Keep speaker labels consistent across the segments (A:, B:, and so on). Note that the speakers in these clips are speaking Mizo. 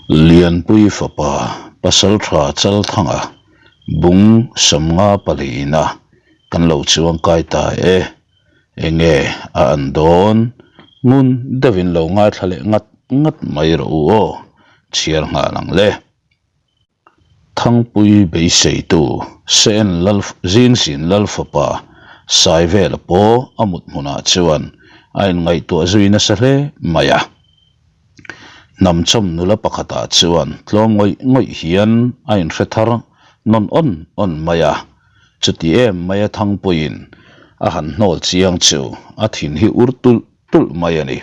A: Lianpui fapa Pasaltha Chalthanga bung sawmnga paliin a kan lo chuang kai ta e. Enge a an dawn? Ngun deuhin lo ngaithla leh ngat ngat mai rawh u aw, chhiar nghal ang le. Thangpui beiseitu Sen Lal Zingzin Lal fapa Saivela pawh a mut hmunah chuan a inngaihtuah zui nasa hle mai a. Hnamchawm nula pakhatah chuan tlawm ngawih ngawih hian a inhre thar nawn awn awn mai a. Chuti em maia Thangpuiin a han hnawl chiang chu a thin hi ur tulh tulh mai a ni.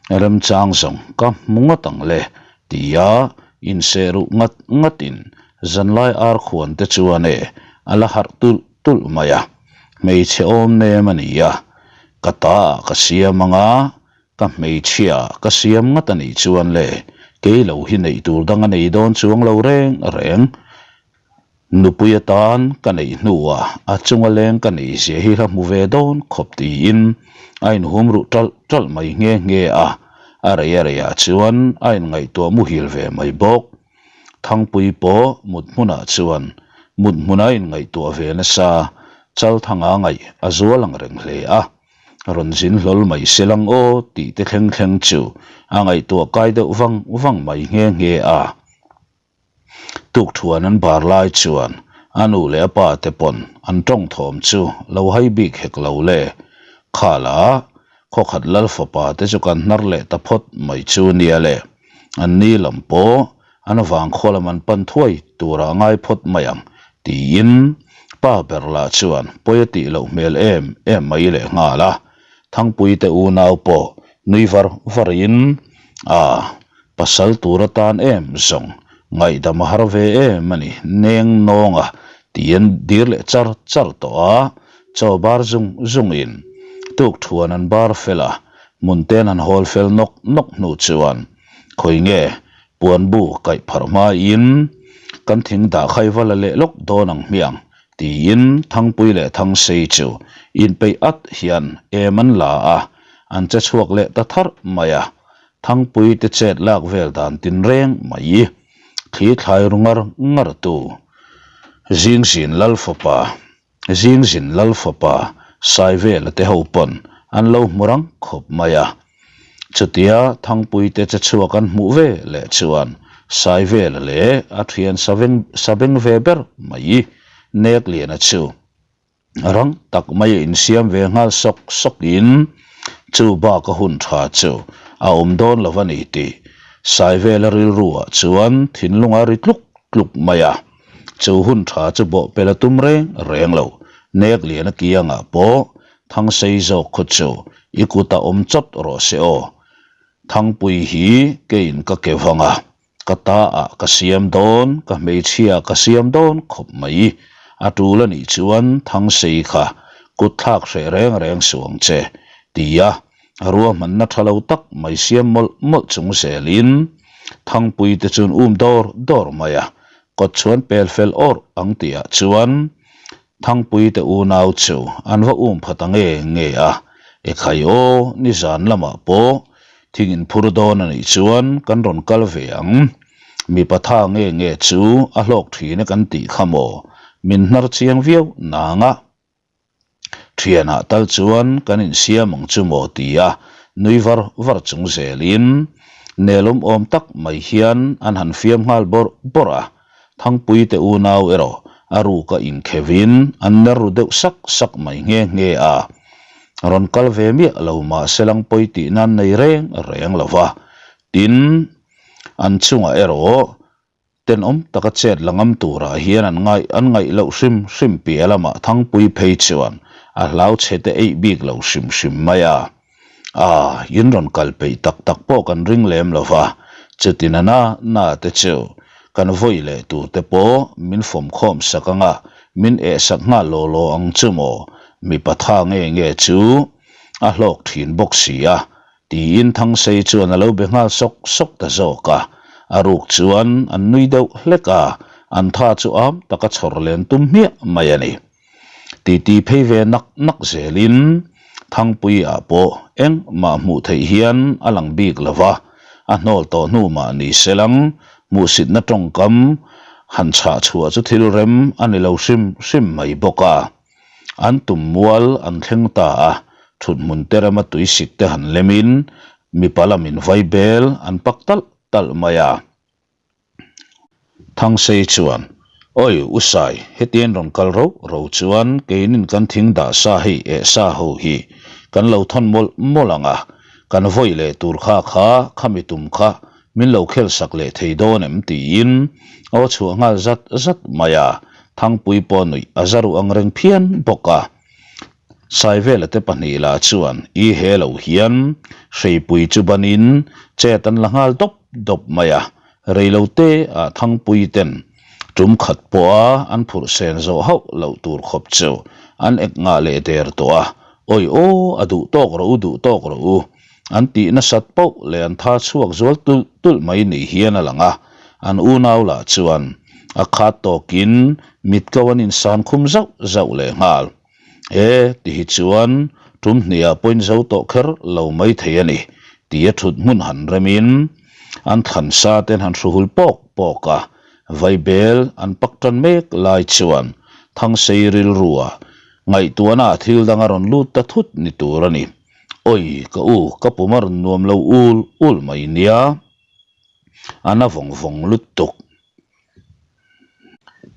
A: Remchang zawng ka hmu ngawt ang le, tia inseh ruh ngat ngatin zanlai ar khuan te chuan e a la harh tulh tulh mai a. Hmeichhe awm nem a ni a, ka ta ah ka siam ang a, ka hmeichhia ah ka siam ngat a nih chuan le kei lo hi neih tur dang a nei dawn chuang lo reng reng. Nupui atan ka neih hnuah a chunga leng ka neih zia hi hla hmu ve dawn khawp tiin a inhum ruh ṭalh ṭalh mai nghe nghe a, a rei a reiah chuan a inngaihtuah muhil ve mai bawk. Thangpui pawh mut hmunah chuan mut hmuna inngaihtuah ve nasa Chalthanga ngaih a zual ang reng hle a, rawn zin hlawl mai se lang aw tih te thleng thleng chu a ngaihtuah kai deuh vang vang mai nghe nghe a. Tukthuan an bar lai chuan a nu leh a pa te pawn an tawng thawm chu lo hai bik hek lo le. Khala, khawkhat lal fapa te chu kan hnar leh ta phawt mai chu nia le. An ni lam pawh an vangkhaw lam an pan thuai turah a ngai phawt mai ang tiin pa ber lah chuan pawi a tih loh hmel em em mai leh nghal a. Thangpui te unau pawh nui var varin a. Pasal tur atan em zawng ngaihdam a har ve em a ni, neng nawng a ti an dir leh char char tawh a, chaw bar zung zungin tuk thuan an bar fel a, hmun ten an hawl fel nawk nawk hnu chuan khawi nge puan bu kaih pharh hmain kan thing dah khai va la leh lawk dawn ang hmiang tiin Thangpui leh Thangsei chu inpeih at hian em an la a, an che chhuak leh ta tharh mai a. Thangpui te chet lak vel dan tinreng mai. Thli thlai ru ngar ngar tu. Zingzin Lal fapa Zingzin Lal fapa Saivela te ho pawn an lo hmu rang khawp mai a. Chutia Thangpui te che chhuak an hmuh ve leh chuan Saivela leh a thian Saveng Sabeng ve ber mai Nekliana chu Rang tak mai a insiam ve nghal sawk sawk in chu bak a hun tha chu a awm dawn lo a ni tih Saivela rilru ah chuan thinlung a ri tluk tluk mai a, chu hun tha chu bawhpel a tum reng reng lo. Nek lian a kiangah pawh Thangsei zawk khaw chu i kut a awm chawt rawh se aw. Thangpui hi keiin ka ke vang a, Ka ta ah ka siam dawn, ka hmeichhia ka siam dawn khawp mai. A tul a nih chuan Thangsei kha kut thlak hreh reng reng suh ang che, tia ruahmanna tha lo tak mai siam mawlh mawlh chung zelin Thangpui te chuan um dawr dawr mai a, kawt chhuan pel fel awrh ang tihah chuan Thangpui te unau chu an va um pha ta nge nge a, Ekhai aw, nizan lamah pawh thing in phur dawn a nih chuan kan rawn kal ve ang. Mipa tha nge nge chu a hlawk thin e kan tih kha maw, min hnar chiang viau nang a. Thianah tal chuan kan insiam ang chu maw tia nui var var chung zelin nelawm awm tak mai hian an han fiam nghal bawrh bawrh a. Thangpui te unau erawh a ruka inkhevin an ner ru deuh sak sak mai nghe nghe a. Rawn kal ve miah lo mahse lang pawi tih nan nei reng reng lo va. Tin, an chungah erawh tenawm taka chet la ngam turah hian an ngaih an ngaih loh hrim hrim piah lamah Thangpui phei chuan a hlau chhe te eih bik lo hrim hrim mai a. A, in rawn kal peih tak tak pawh kan ring lem lo va, chutin a na na te chu kan vawi leh tur te pawh min fawm khawm sak ang a, min eh sak nghal law law ang chu maw, mipa tha nge nge chu a hlawk thin bawk si a, tiin Thangsei chuan a lo be nghal sawk sawk ta zawk a, a ruk chuan an nui deuh hlek a, an tha chu am taka chhawr len tum hmiah mai a ni. Titi phei ve nak nak zelin Thangpuiah pawh engmah hmuh theih hian a lang bik lo va, a hnawl tawh hnu mah ni se lang. Hmuhsitna tawngkam han chhah chhuah chu thil rem a ni lo hrim hrim mai bawk a. An tum mual an thleng ta a, thuthmun te rema tuisik te han lemin mipa lamin vaibel an pak talh talh mai a. Thangsei chuan, Awi U Sai, hetiang rawn kal ro ro chuan keinin kan thing dah sa hei eh sa ho hi kan lo thawn mawlh mawlh ang a, kan vawi leh tur kha kha khami tum kha min lo khel sak leh thei dawn em tiin aw chhuah nghal zat zat mai a, Thangpui pawh nuih a za ruh ang reng phian bawk a. Saivela te pahnih lah chuan i he lo hian hreipui chu banin chet an la nghal dawp dawp mai a, reilote ah Thangpui ten tum khat pawha an phurh sen zawh hauh loh tur khawp chu an ek ngah leh der tawh a, awi aw a duh tawk rawh u duh tawk rawh u An tih nasat poh leh an tha chhuak zual tulh tulh mai ni hian a lang a, an unau lah chuan a khat tawkin mit ko an insan khum zauh zauh leh nghal. E, ti hi chuan tum hniah pawhin zo tawh kher lo mai thei a ni, tia thut hmun han remin an thlan sa ten han hruhul pawk pawk a, vaibel an pak tan mek lai chuan Thangsei rilrua ngaihtuahna thil dang a rawn lut ta thut ni tur a ni. Awi ka u, ka pum a rawn nuam lo ul ul mai nia, a na vawng vawng lutuk.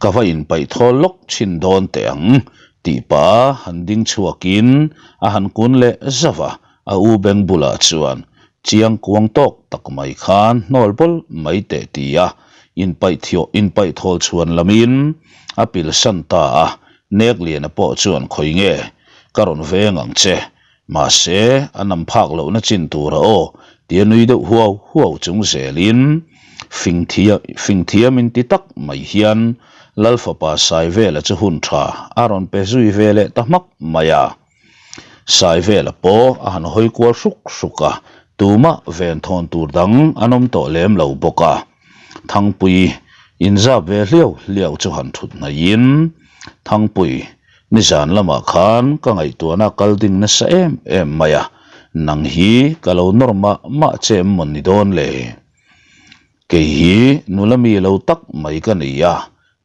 A: Ka va inpaih thawl lawk thin dawn teh ang tih pah han ding chhuakin a han kun leh zauh a, a u beng bulah chuan chiang kuang tawk tak mai khan hnawl bawl mai teh ti a, inpaih thiawh inpaih thawl chhuan lamin a pilsan ta a, Nekliana pawh chuan khawi nge Ka rawn veng ang che. Mahse, a nam phak lohna chin tur a aw, tia nui deuh huau huau chung zelin fing thiam fing thiam in ti tak mai hian Lal fapa Saivela chu hun tha a rawn pe zui ve leh ta hmak mai a. Saivela pawh a han hawi kual hruk hruk a, tumah ven thawn tur dang an awm tawh lem lo bawk a. Thangpui inzap ve hliau hliau chu han thut hnaihin Thangpui Nizan lamah khan ka ngaihtuahna kal ding nasa em em mai a, nang hi ka lo nawr mah mah che em maw ni dawn le? Kei hi nula mi lo tak mai ka ni a,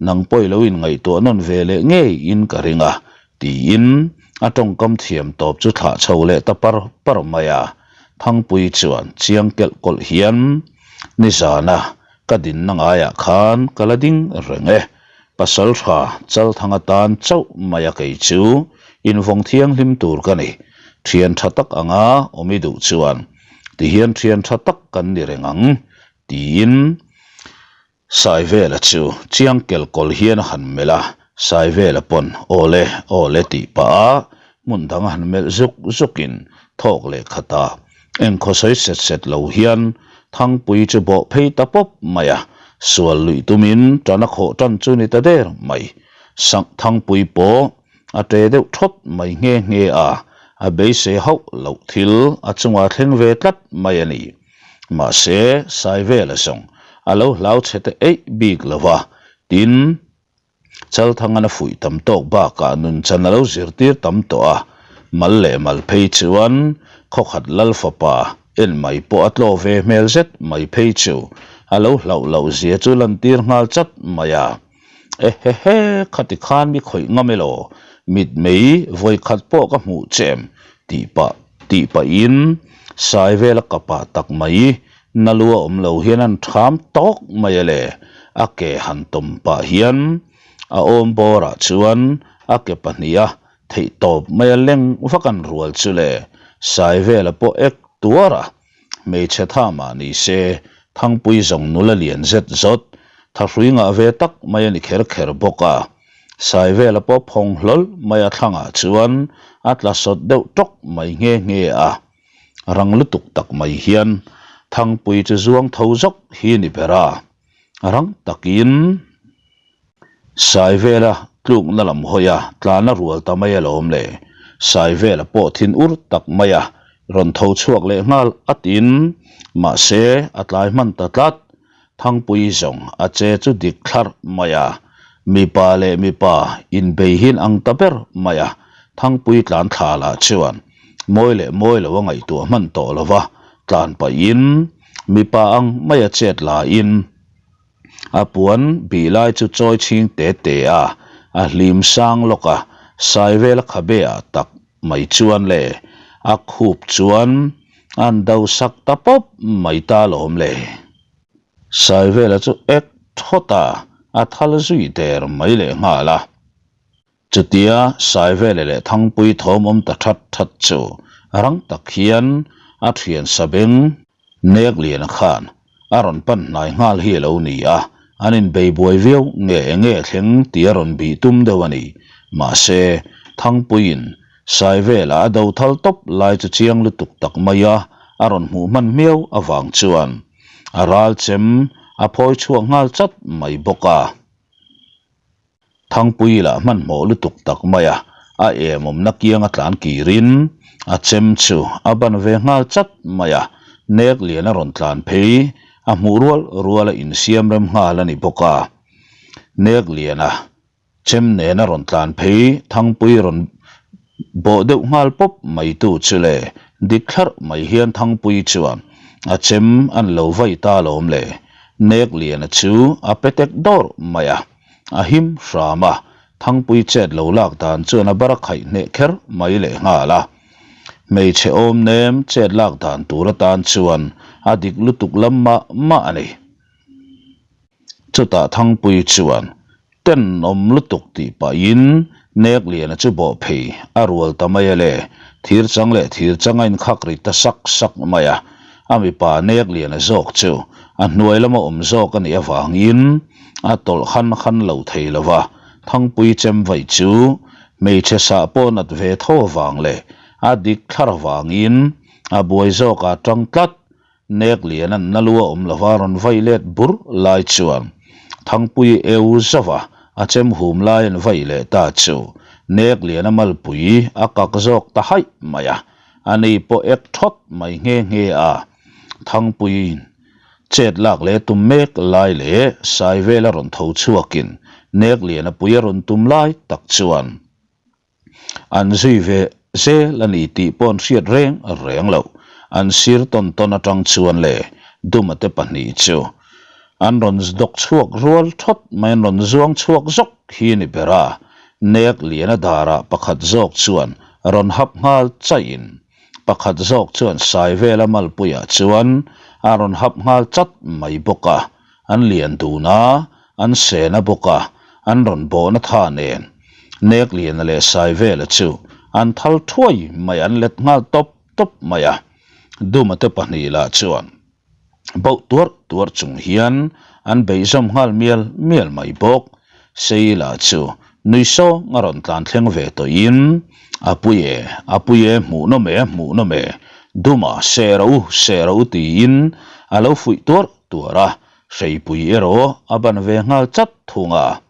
A: nang pawh i lo inngaihtuah nawn ve leh ngeiin ka ring a, tiin a tawngkam thiam tawp chu thlah chho leh ta par par mai a. Thangpui chuan chiang kelh kawlh hian nizana ka dinna ngaiah khan ka la ding reng e. Pasal tha Chalthang atan chauh mai a kei chu invawng thianghlim tur ka ni. Thian tha tak anga awm i duh chuan tihian thian tha tak kan ni reng ang tiin Saivela chu chiang kelkawl hian a han melh a, Saivela pawn aw le aw le tih pah a hmun dang a han melh zuk zukin thawk leh khat a. Engkhaw sawi set set lo hian Thangpui chu bawh phei ta pawp mai a, sual luih tumin tan a khawh tan chu ni ta der mai. Sang Thangpui pawh a ṭe deuh thawt mai nghe nghe a, a beisei hauh loh thil a chungah thleng ve tlat mai a ni. Mahse, Saivela zawng a lo hlau chhe te eih bik lo va, tin, Chalthangan a fuih tam tawk bakah nunchan a lo zirtir tam tawh a, mal leh mal phei chuan khawkhat lal fapa en mai pawh a tlaw ve hmel zet mai phei chu a lo hlauh loh zia chu lantir nghal chat mai a. Ehehe, khati khan mi khawih ngam elaw, mitmei vawikhat pawh ka hmuh che em tih pah tih pahin Saivela kapah tak mai Na lu a awm lo hian an ṭham tawk mai a le. A ke han tawm pah hian a awm bawrah chuan a ke pahniha theih tawp mai a leng vak an rual chu le. Saivela pawh ek tuar a, hmeichhe tha mah ni se Thangpui zawng nula lian zet zawt, thahrui ngah ve tak mai a ni kher kher bawk a. Saivela pawh phawng hlawl mai a thlangah chuan a tla sawt deuh tawk mai nghe nghe a. Rang lutuk tak mai hian Thangpui chu zuang tho zawk hi ni ber a, rang takin Saivela tlukna lam hawi a tlan a rual ta mai alawm le. Saivela pawh thin ur tak mai a rawn tho chhuak leh nghal a tin, mahse a tlai hman ta tlat. Thangpui zawng a che chu dik thlarh mai a, mipa leh mipa inbei hin ang ta ber mai a, Thangpui tlan thla lah chuan mawi leh mawi lo a ngaihtuah hman tawh lo va, tlan pahin mipa ang mai a chet lahin. A puan bih lai chu chawi chhing te te a, a hlim sang lawk a, Saivela khabe ah tak mai chuan le a khup chuan an do sak ta pawp mai ta lawm le. Saivela chu ek thawt a, a thal zui der mai leh nghal a. Chutia Saivele leh Thangpui thawm awm ta that that chu rang tak hian a thian sabeng Nekliana khan a rawn pan hnai nghal hi a lo ni a, an inbei buai viau nge enge thleng tih a rawn bih tum deuh a ni. Mahse, Thangpuiin Saivela a do thal tawp lai chu chiang lutuk tak maia a rawn hmuh hman hmiau avang chuan a ral chem a phawi chhuak nghal chat mai bawk a. Thangpui lah hmanhmawh lutuk tak mai a, a em awmna kianga tlan kirin a chem chu a ban ve nghal chat mai a, nek lian a rawn tlan phei, a hmuh rual rual a insiam rem nghal a ni bawk a. Nek lian a chem nen a rawn tlan phei, Thangpui rawn Bawh deuh nghal pawp mai tu chu le, dik thlarh mai hian Thangpui chuan a chem an lo vai ta lawm le. Nek Liana chu a pe tek dawr mai a, a him hram a, Thangpui chet lo lak dan chuan a bar a khaih hneh kher mai leh nghal a. Hmeichhe awm nem chet lak dan tur atan chuan a dik lutuk lam mah mah a ni. Chutah Thangpui chuan Tenawm lutuk tih pahin Nekliana chu bawh phei a rual ta mai a le, thir chang leh thir chang a inkhak ri ta sak sak mai a, a mipa Nekliana zawk chu a hnuai lama awm zawk a nih avangin a tawlh han han lo thei lo va, Thangpui chem vai chu hmeichhe sah pawh nat ve tho avang leh a dik thlar avangin a buai zawk a tang tlat. Nek lian an na lu a awm lova rawn vai let bur lai chuan Thangpui eu zauh a, a chem hum lai an vai leh ta chu nek lian a malpui a kak zawk ta haih mai a, a ni pawh ek thawt mai nghe nghe a. Thangpuiin chet lak leh tum mek lai leh Saivela rawn tho chhuakin nek lian a pui a rawn tum lai tak chuan An zui ve zel a ni tih pawh an hriat reng reng loh. An sir tawn tawn atang chuan le Duma te pahnih chu an rawn dawk chhuak rual thawt mai, an rawn zuang chhuak zawk hi a ni ber a. Nek Liana darah pakhat zawk chuan rawn hap nghal chaihin pakhat zawk chuan Saivela malpuiah chuan a rawn hap nghal chat mai bawk a. An lian dun a, an sena bawk a, an rawn bawhna tha nen. Nekliana leh Saivela chu an thal thuai mai, an let nghal tawp tawp mai a. Duma te pahnih lah chuan bauh tuar tuar chung hian an beihzawm nghal mial mial mai bawk. Sei lah chu nui sawng a rawn tlan thleng ve tawhin, A pui e, a pui e, hmuhnawm e, hmuhnawm e, Duma, seh rawh u, seh rawh u tiin a lo fuih tuar tuar a, hreipui erawh a ban ve nghal chat thung a.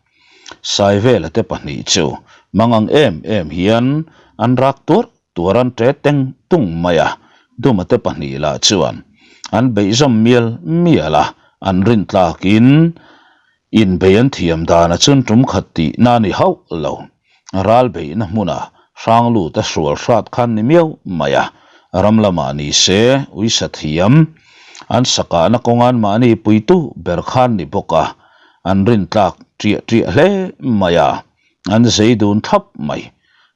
A: Saivela te pahnih chu mangang em em hian an rak tuar tuar an ṭe teng tung mai a, Duma te pahnih lah chuan an beihzawm mial mial a, an rintlakin Inbei an thiam dana chun tum khat tihna a ni hauh lo. Ral beihna hmuna hrang lut a hrual hrat khan ni miau mai a, ram lamah ni se uisa thiam an sakahna kawngan mahni puitu ber khan ni bawk a, an rintlak ṭiah ṭiah hle mai a, an zei dun thlap mai.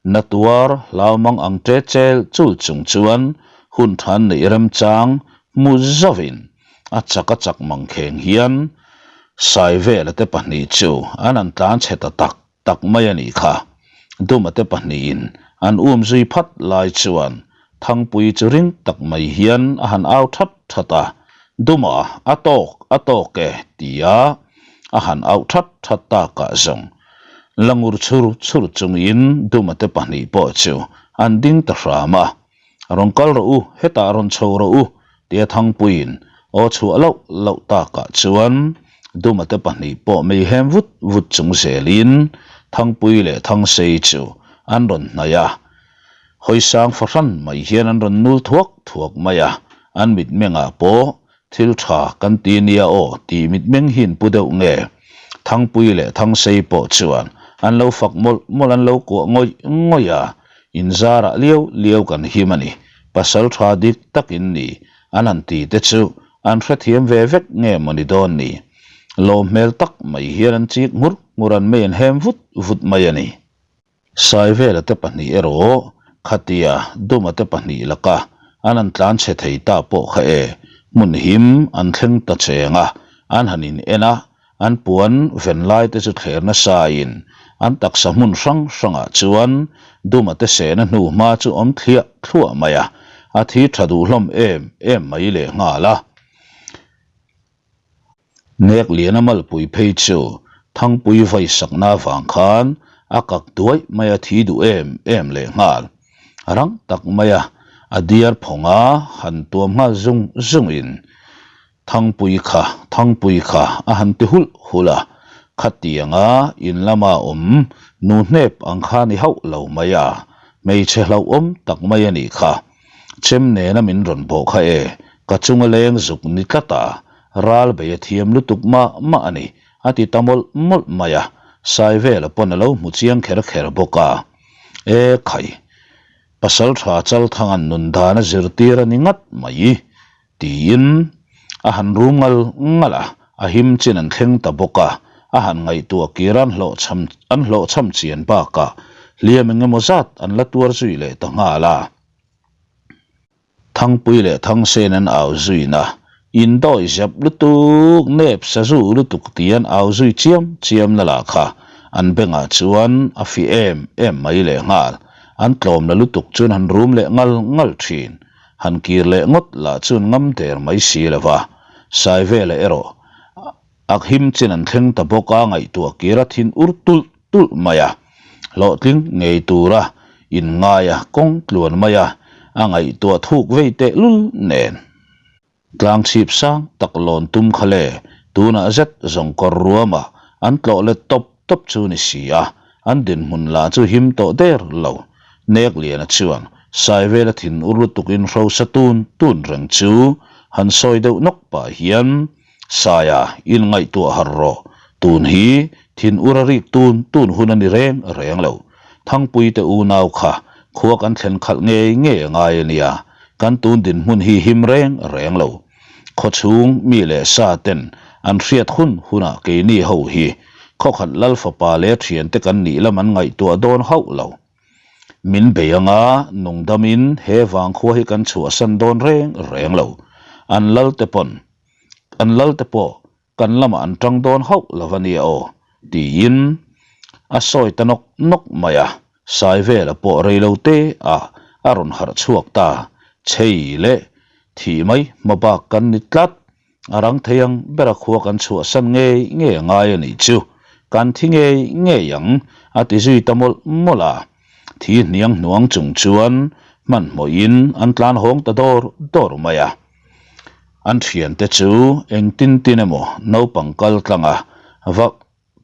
A: Na tuar hlau mang ang ṭe chel chul chung chuan hun ṭhan neih remchang hmu zauhin A chak a chak mang kheng hian Saivela te pahnih chu an han tlan chhe ta tak tak mai a nih kha. Duma te pahnihin an um zui phat lai chuan Thangpui chu ring tak mai hian a han au that that a, Duma, a tawk, a tawk e, tia a han auh that that takah zawng la ngur chhur chhur chungin Duma te pahnih pawh chu an ding ta hram a. Rawn kal rawh u, hetah rawn chho rawh u, tia Thangpuiin aw chhuah loh loh takah chuan Duma te pahnih pawh mei hem vut vut chung zelin Thangpui leh Thangsei chu an rawn hnaih a. Hawisang fahran mai hian an rawn nul thuak thuak mai a, an mitmengah pawh Thil tha kan ti nia aw tih mitmeng hi in pu deuh nge? Thangpui leh Thangsei pawh chuan an lo fak mawlh mawlh an lo kuah ngawih ngawih a, in zarah liau liau kan him a ni, pasal tha dik tak in ni an han ti te chu an hrethiam ve vek nge maw ni dawn ni? Lawm hmel tak mai hian an chik nghur nghur an mei an hem vut vut mai a ni. Saivela te pahnih erawh khatia Duma te pahnih laka an han tlan chhe thei ta pawh kha e, hmun him an thleng ta cheng a, an han in en a, an puan ven lai te chu thler nasa in an taksa hmun hrang hrangah chuan Duma te sehna hnu hma chu awm thliah thluah mai a, a thi tha duh hlawm em em mai lehnghal a. Nek liana malpui phei chu Thangpui vai sakna avang khan a kak duai mai a thi duh em em leh nghal. Rang tak maia a diar phawnga han tuam nghal zung zungin Thangpui kha Thangpui kha a han ti hulh hulh a, khatianga in lama awm nu hnep ang kha ni hauh lo mai a, hmeichhe hlauhawm tak mai a nih kha. Chem nena min rawn bawh kha e, ka chunga leng zuk ni tlat a, ral bei a thiam lutuk mah mah a ni, a ti ta mawlh mawlh mai a, Saivela pawn a lo hmu chiang kher kher bawk a. E khai, pasal tha Chalthanga'n nun dan a zirtir a ni ngat mai, tiin a han rum ngal ngal a, a him chin an thleng ta bawk a, a han ngaihtuah kir an hlawhchham an hlawhchham chian bakah hliam eng emaw zat an la tuar zui leh ta nghal a. Thangpui leh Thangsen an au zuina, indawi zep lutuk, nep sazu lutuk tih an au zui chiam chiam na lah kha an bengah chuan a fih em em mai leh nghal, an tlawm la lutuk chuan han rum leh ngal ngal thin. Han kir leh ngawt lah chuan ngam der mai si lo va, Saivela erawh a him chin an thleng ta bawk a, ngaihtuah kir a thin ur tulh tulh mai a, hlawhtling ngei tura inngai a kawng tluan mai a, a ngaihtuah thuk vei tehlul nen. Tlang chhip sang tak lawn tum kha le, tunah zet zawng kawr ruamah an tlawh let tawp tawp chu ni si a, an dinhmun lah chu him tawh der lo. Nekliana chuan Saivela thin ur lutukin hrosa tun tun reng chu han sawi deuh nawk pah hian, Saia, inngaihtuah harh rawh, tun hi thin ur a rik tun tun hun a ni reng reng lo. Thangpuite unau kha khua kan thlen khalh ngei ngei a ngai a nia, kan tun dinhmun hi him reng reng lo. Khawchhung mi leh sa ten an hriat hun hunah keini ho hi khawkhat lal fapa leh thiante kan nih lam an ngaihtuah dawn hauh lo. Min bei anga nungdamin he vangkhua hi kan chhuahsan dawn reng reng lo. An lal te pawn an lal te pawh Kan lamah an tang dawn hauh lo a nia aw, tiin a sawi ta nawk nawk mai a, Saivela pawh rei lo te ah a rawn harh chhuak ta, chei leh thih mai hma bak kan ni tlat, a rang thei ang bera khua kan chhuahsan ngei ngei a ngai a nih chu, kan thi ngei ngei ang a ti zui ta mawlh mawlh a, thi hniang hnuang chung chuan hmanhmawhin an tlan hawng ta dawr dawr mai a. An thiante chu engtin tin emaw naupang kal tlanga va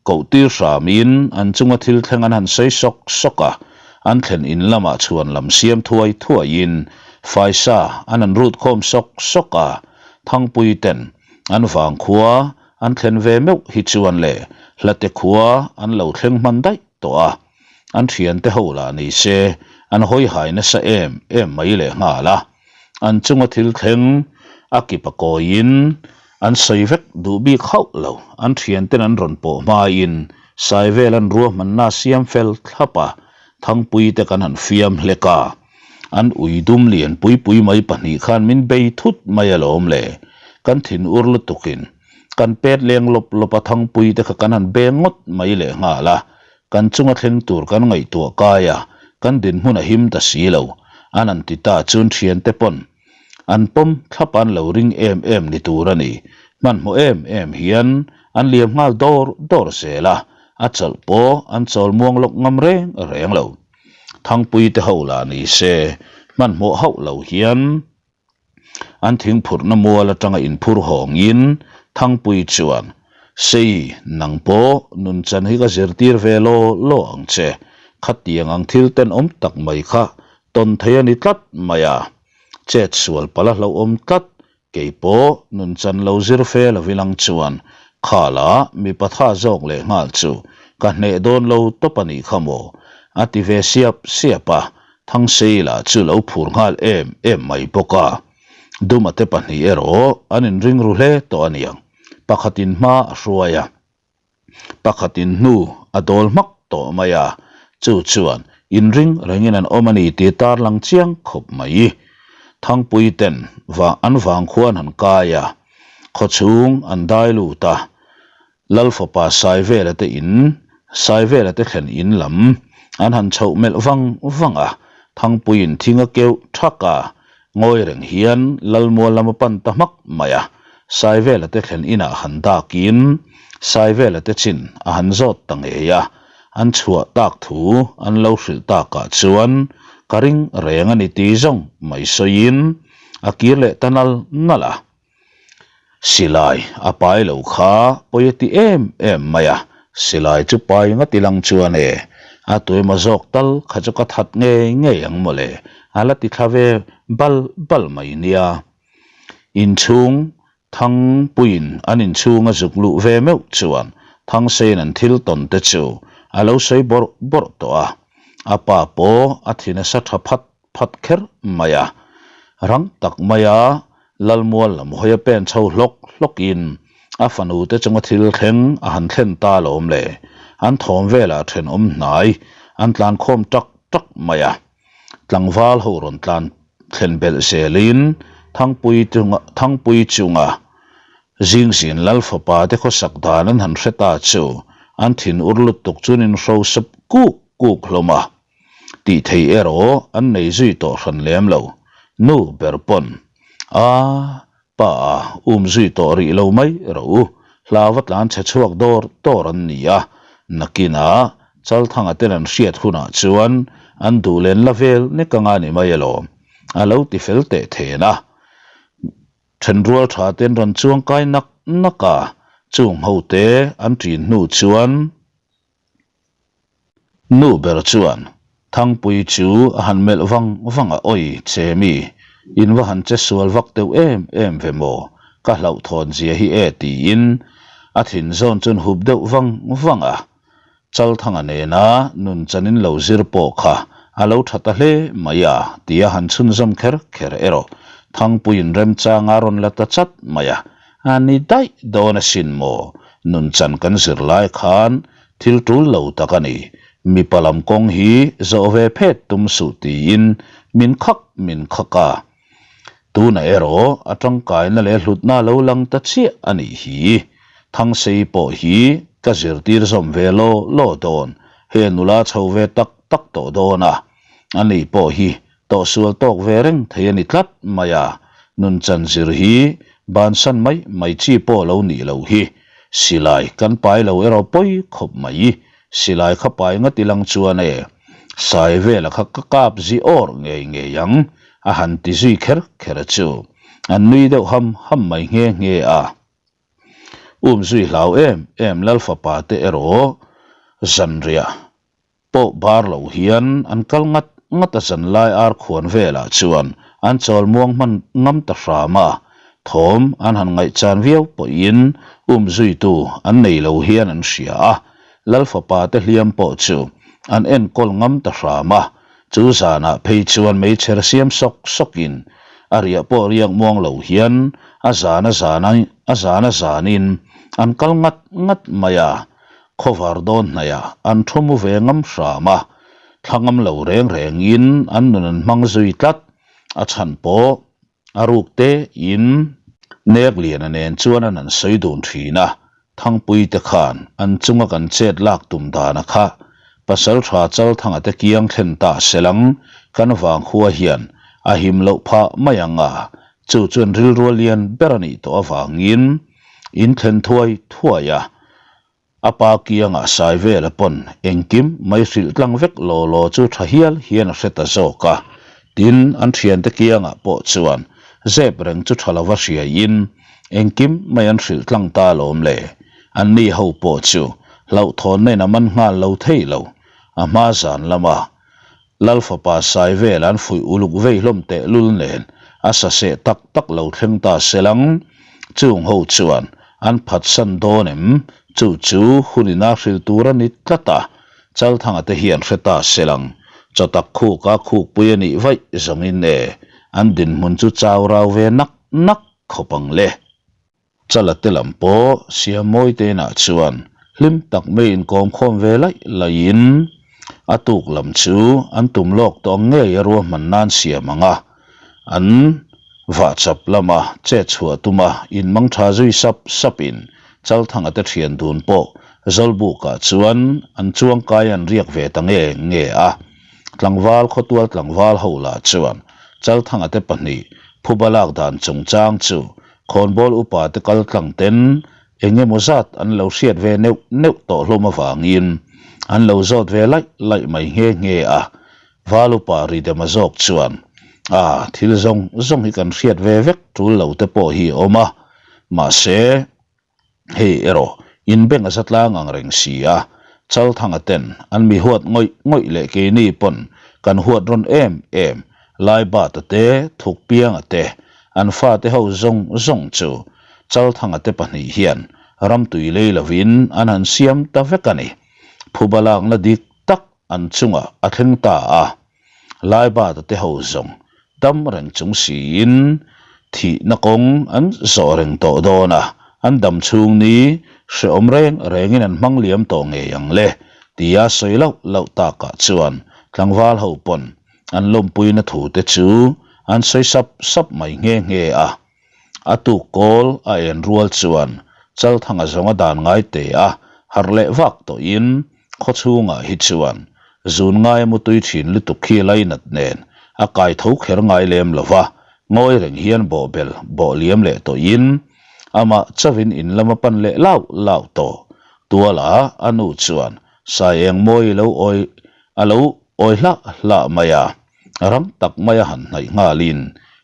A: koh tir hramin an chunga thil thleng an han sawi sawk sawk a, an thlen in lamah chhuan lam siam thuai thuaiin faisa an han rut khawm sawk sawk a, Thangpui ten an vangkhua an thlen ve meuh hi chuan leh hlate khua an lo thleng hman daih tawh a, an thiante ho lah ni se an hawi hai nasa em em mai leh nghal a. An chunga thil thleng a kip a kawiin an sawi vek duh bik hauh lo. An thianten an rawn pawh hmain Saivel an ruahmanna siam fel thlap a, Thangpui te kan han fiam hlek a. An ui dum lian pui pui mai pahnih khan min bei thut mai alawm le. Kan thin ur lutukin kan pet leng lawp lawp a Thangpui te kha kan han beng ngawt mai leh nghal a. Kan chunga thleng tur kan ngaihtuah kai a, kan dinhmun a him ta si lo. An an ti ta chuan thiante pawn an pawm thlap an lo ring em em ni tur a ni. Hmanhmawh em em hian an liam nghal dawr dawr zel a, a chawlh pawh an chawl muang lawk ngam reng reng lo. Thangpui te ho lah ni se, hmanhmawh hauh lo hian An thingphurhna mual atanga inphur hawngin Thangpui chuan, Sei, nang pawh nunchan hi ka zirtir ve law law ang che. Khatiang ang thil tenawm tak mai kha tawn thei a ni tlat mai a. Chet sual palh a hlauhawm tlat, kei pawh nunchan lo zir fe lo ilang chuan khala mipa tha zawk leh nghal chu ka hneh dawn lo tawp a nih kha maw? a ti ve siap siap a. Thangseila chu lo phur nghal em em mai bawk a, Duma te pahnih erawh an inring ru hle tawh a niang. Pakhatin hma a hruai a, pakhatin hnu a dawl hmak tawh mai a, chu chuan inring rengin an awm a ni tih tarlang chiang khawp mai. Thangpui ten an vang khuan han kai a, khawchhung an dai lut a, Lal fapa Saivela te in, Saivela te thlen in lam an han chhoh melh vang vang a, Thangpuiin thing a keuh thak a, ngawi reng hian Lalmual lam a pan ta hmak mai a, Saivela te thlen inah han dakin Saivela te chin a han zawt ta ngei a, an chhuah tak thu an lo hrilh takah chuan ka ring reng a ni ti zawng mai sawiin a kir leh ta nal nal a. Silai a pai lo kha pawi a ti em em mai a, silai chu pai ngati lang chuan e, a tuemaw zawk tal kha chu ka that ngei ngei ang mawle, a la ti thla ve bal bal mai nia. Inchhung Thangpuiin an inchhung a zuk luh ve meuh chuan Thangsein an thil tawn te chu a lo sawi bawrh bawrh tawh a, a pa pawh a thi nasa tha phat phat kher mai a, rang tak maia Lalmual lam hawi a pen chho hlawk hlawkin a fanu te chunga thil thleng a han thlen ta alawm le, an thawm velah thenawm hnai an tlan khawm tak tak mai a, tlangval ho rawn tlan thlen belh zelin Thangpui chunga Thangpui chunga Zingzin Lal fapa te khawsak dan an han hre ta chu an thin ur lutuk chuan inhro sap kuk kuk hlawm a. Tih thei erawh an nei zui tawh hran lem lo. Nu ber pawn, A, pa a um zui tawh rih lo mai rawh u, hlau va tlan chhe chhuak dawr dawr an ni a, nakinah Chalthanga ten an hriat hunah chuan an duh len la vel nek anga ni mai alawm, a lo ti fel teh then a. Thenrual tha ten rawn chuang kai nak nak a, chung hote an ṭin hnu chuan, Nu ber chuan Thangpui chu a han melh vang vang a, Awi che mi, in va han che sual vak deuh em em ve maw, ka hlauhthawn zia hi e tiin a thin zawn chuan hup deuh vang vang a. Chalthanga nena nun chanin lo zir pawh kha a lo tha ta hle mai a tia han chhunzawm kher kher erawh Thangpuiin remchanga rawn la ta chat mai a, A ni daih dawn asin maw? Nunchan kan zir lai khan thil tul lo tak a ni. Mipa lam kawng hi zawh ve phet tum suh tiin min khak min khak a. Tunah erawh a tangkaina leh hlutna lo lang ta chiah a nih hi. Thangsei pawh hi ka zirtir zawm ve law law dawn. He nula chho ve tak tak tawh dawn a. Ani pawh hi Tawhsual tawk ve reng thei a ni tlat mai a, nunchan zir hi bansan mai mai chi pawh lo nih loh hi. Silai kan pai lo erawh pawi khawp mai. Silai kha pai ngat ilang chuan e, sai vela kha ka kap zi awr ngei ngei ang, a han ti zui kher kher chu. An nui deuh ham ham mai nghe nghe a. Um zui hlau em em Lal fapa te erawh zanriah pawh bar lo hian an kal ngat ngat a zanlai ar khuan velah chuan an chawl muang hman ngam ta hram a, thawm an han ngaihchan viau pawhin um zuitu an nei lo hian an hria a, Lal fapa te hliam pawh chu an enkawl ngam ta hram a, chu zanah phei chuan meichher siam sawk sawkin a riah pawh riak muang lo hian a zan a zan a zan a zanin an kal ngat ngat mai a. Khawvar dawn hnaihah an thu mu ve ngam hram a, thla ngam lo reng rengin an nun an hmang zui tlat. A chhan pawh a ruk te in Nekliana nen chuan an an sawi dun thin a, Thangpui te khan an chunga kan chet lak tum dana kha Pasaltha Chalthanga te kiang thlen ta selang kan vangkhua hian a him loh phah mai ang a, chu chuan rilrua lian ber a nih tawh avangin in thlen thuai thuai a, a pa kiangah sai vela pawn engkim mai hrilh tlang vek law law chu tha hial hian a hre ta zawk a, tin an thiante kiangah pawh chuan zep reng chu tha lova hriaiin engkim mai an hrilh tlang ta alawm le, anni ho pawh chu hlauhthawnna in a man nghal lo thei lo, a hma zan lama Lal fapa sai vel an fuih uluk vei hlawm teh lul nen a sa seh tak tak lo thleng ta selang. Chung ho chuan an phatsan dawn em? Chu chu hun ina hrilh tur a ni tlat a, Chalthanga te hian hre ta selang. Chawtak khuka khukpui a nih vaih zawngin e, an dinhmun chu chau rau ve nak nak khawp ang le. Chala te lam pawh Siammawi te inah chuan hlim tak mai inkawm khawm ve laih laihin a tuk lam chu an tum lawk tawh ang ngei a ruahman nan siam ang a, an vahchap lama chet chhuah tuma inmang tha zui sap sapin Chalthanga te thian dun pawh Zawlbukah chuan an chuangkai an riak ve ta nge nge a. Tlangval khawtual tlangval ho lah chuan Chalthanga te pahnih phuba lak dan chungchang chu Khawnbawl upa te kal tlang ten eng emaw zat an lo hriat ve neuh neuh tawh hlawm avangin an lo zawt ve laih laih mai nghe nghe a. Val upa Ridema zawk chuan, A, thil zawng zawng hi kan hriat ve vek tul lo te pawh hi a awm a, mahse, Hei erawh inbeng a zatlang ang reng si a, Chalthanga ten an mi huat ngawih ngawih leh keini pawn kan huat rawn em em, Laibata te, Thukpianga te, an fate ho zawng zawng chu Chalthanga te pahnih hian ramtui lei lovin an han siam ta vek a ni. Phuba lakna dik tak an chungah a thleng ta a. Laibata te ho zawng dam reng chung siin thihna kawng an zawh reng tawh dawn a, an dam chhung ni hrehawm reng rengin an hmang liam tawh ngei ang le tia sawi loh loh takah chuan tlangval ho pawn an lawmpuina thu te chu an sawi sap sap mai nghe nghe a. A tuk kawl a en rual chuan Chalthanga zawnga dan ngai te a harh leh vak tawhin Khaw chhungah hi chuan zun ngai a mutui thin lutuk khi lainat nen a kai tho kher ngai lem lo va, ngawi reng hian bawhbel bawh liam leh tawhin amah chauhin in lam a pan leh lauh lauh tawh. Tuala a nu chuan Saieng mawi lo awi a lo awi hlah hlah mai a. Rang tak maia han hnaih nghalin,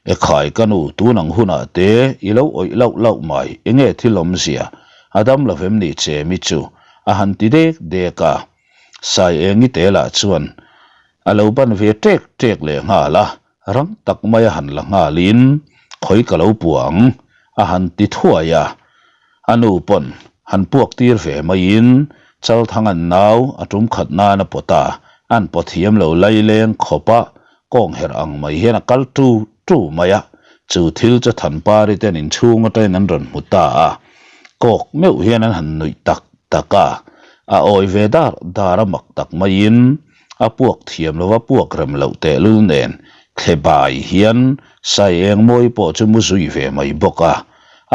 A: Ekhai ka nu, tun ang hunah te i lo awih lauh lauh mai, enge thil awmzia? A dam lo vem ni che mi chu? a han ti dek dek a. Sai Engi te lah chuan a lo ban ve ṭek ṭek leh nghal a, rang tak maia han la nghalin, Khawi ka lo puah ang, a han ti thuai a. A nu pawn han puak tir ve maiin Chalthanga'n nau a tum khat nan a pawt a, an pawt thiam lo laileng khawp a, kawng herh ang mai hian a kal tu tu mai a, chu thil chu Thanpari ten inchhung atangin an rawn hmu ta a, kawk meuh hian an han nuih tak tak a, a awi ve dar dar a mak tak maiin A puak thiam lova puak rem loh tehlul nen thle bai hian sai eng mawi pawh chu mu zui ve mai bawk a.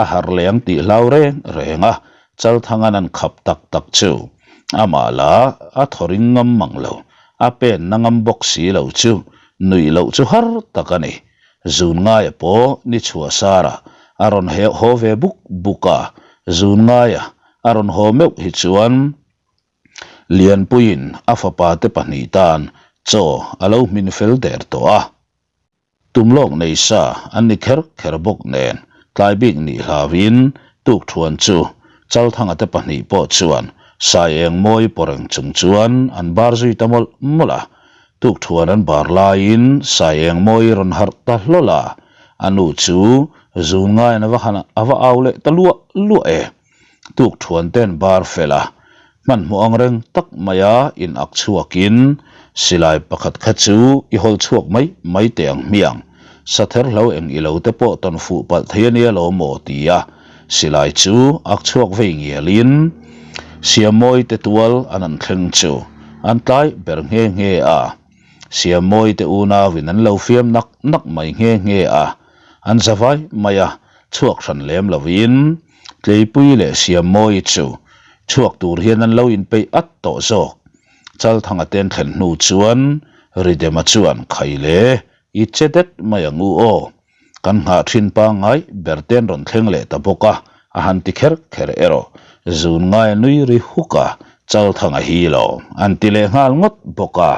A: A harh leh ang tih hlau reng reng a, Chalthanga'n an khap tak tak chu amah lah a thaw ring ngam mang lo, a pen na ngam bawk si lo chu nuih loh chu har tak a ni. Zun ngaia pawh ni chhuah sarah a rawn heh haw ve buk buk a, zun ngaia a rawn haw meuh hi chuan Lianpuiin a fapa te pahnih tan chaw a lo hmin fel der tawh a. Tum lawk nei sa an ni kher kher bawk nen tlai bik nih hlauin tukthuan chu Chalthanga te pahnih pawh chuan sai eng mawi paw reng chung chuan an bar zui ta mawlh mawlh a. Tukthuan an bar laiin sai eng mawi rawn harh ta hlawl a, a nu chu zun ngaiin a va han a va au leh ta luah luah e. Tuk thuan ten bar fel a, hmanhmawh ang reng tak maia in ak chhuakin silai pakhat kha chu i hawl chhuak mai mai teh ang hmiang, sather hlo eng ilo te pawh tawn fuh palh thei a nia lo maw ti a, silai chu ak chhuak vei ngialin Siammawi te tual an an thleng chu an tlai ber nghe nghe a, Siammawi te unauin an lo fiam nak nak mai nghe nghe a, an za vai mai a, chhuak hran lem lovin. Tleipui leh Siammawi chu chhuak tur hian an lo inpeih at tawh zawk. Chalthanga ten thlen hnu chuan Ridema chuan khai le, i che det mai ang u aw. Kan nghah thin pangngai ber ten rawn thleng leh ta bawk a, a han ti kher kher erawh. Zun ngai a nui ri huk a, Chalthanga hi lo an ti leh nghal ngawt bawk a.